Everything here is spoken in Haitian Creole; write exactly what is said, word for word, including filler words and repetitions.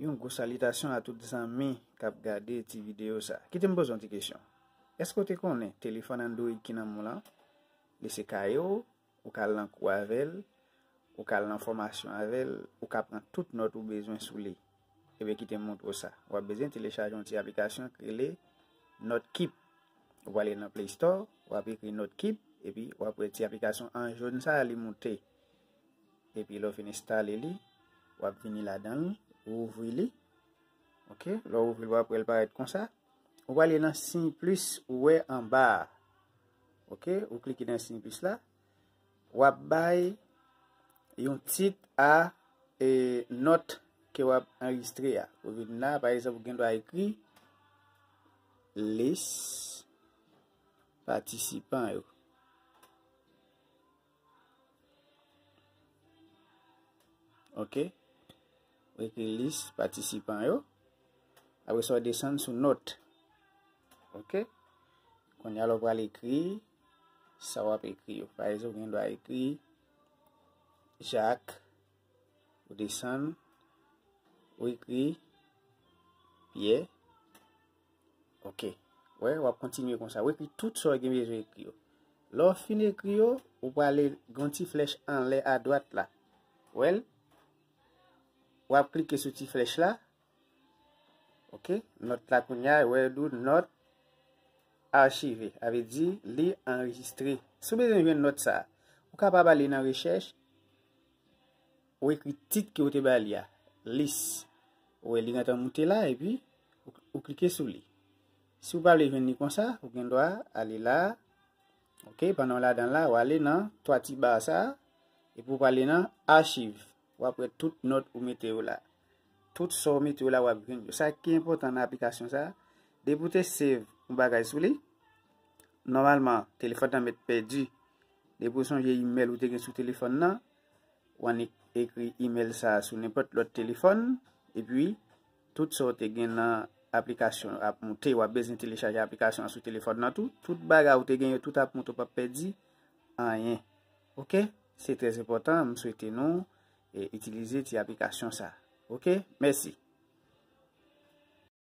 Yon gwo salitasyon a tout zanmi k ap gade ti videyo sa. Kite m poze yon ti kesyon. Èske w te konnen telefòn Android ki nan men w lan, li se kaye w, ou ka al nan kou avè l, ou ka al nan fòmasyon avè l, ou ka pran tout nòt ou bezwen sou li? Ebyen, kite m montre w sa. W ap bezwen telechaje yon ti aplikasyon ki rele Notkeep. Ou prale nan Play Store, w ap ekri Notkeep, epi w ap wè ti aplikasyon an jòn sa a, li moute. Epi lè w fin enstale li, w ap vini ladan l, ou ouvri li. Oke, lè w ouvri l, w ap wè l parèt konsa. Ou prale nan siy plis ou wè anba a. Oke, ou klike nan siy plis la. W ap bay yon tit a e, nòt ke w ap anrejistre a. Ou vin la, pa egzanp, ou gen dwa ekri lis patisipan yo. Oke. Ou ekri lis patisipan yo. Apre sa, w desann sou nòt. Oke. Kounye a la, w pral ekri sa w ap ekri yo. Pa egzanp, ou gen dwa ekri Jak, ou desann, ou ekri Pyè. Oke. Wè, w ap kontinye konsa. Ou ekri tout sa w gen bezwen ekri yo. Lè w fin ekri yo, ou prale gen yon ti flèch anlè adwat la. Wè l? W ap klike sou ti flèch la. Oke, nòt la kounye a, wè, di w nòt achive, a vle di li anrejistre. Si w bezwen jwenn nòt sa a, ou kapab ale nan rechèch, ou ekri tit ke w te ba li a, lis. Ou wè li gentan moute la, epi ou, ou klike sou li. Si w pa vle jwenn li konsa, ou gen dwa ale la, oke, pandan w ladan la, w ale nan twa ti ba sa a, epi w prale nan achiv. W ap wè tout nòt ou mete yo la. Tout sa w mete yo la, w ap jwenn yo. Sa ki enpòtan nan aplikasyon sa a, depi w te save yon bagay sou li, nòmalman, telefòn nan mèt pèdi. Depi w sonje imèl ou te gen sou telefòn nan, w annik ekri imèl sa a sou nenpòt lòt telefòn, epi tout sa w te gen nan aplikasyon ap moute, w ap bezwen telechaje aplikasyon an sou telefòn nan tou. Tout bagay ou te gen yo, tout ap moute, w p ap pèdi anyen. Oke? Se trè enpòtan, m swete nou, e, itilize ti aplikasyon sa. Oke? Mèsi.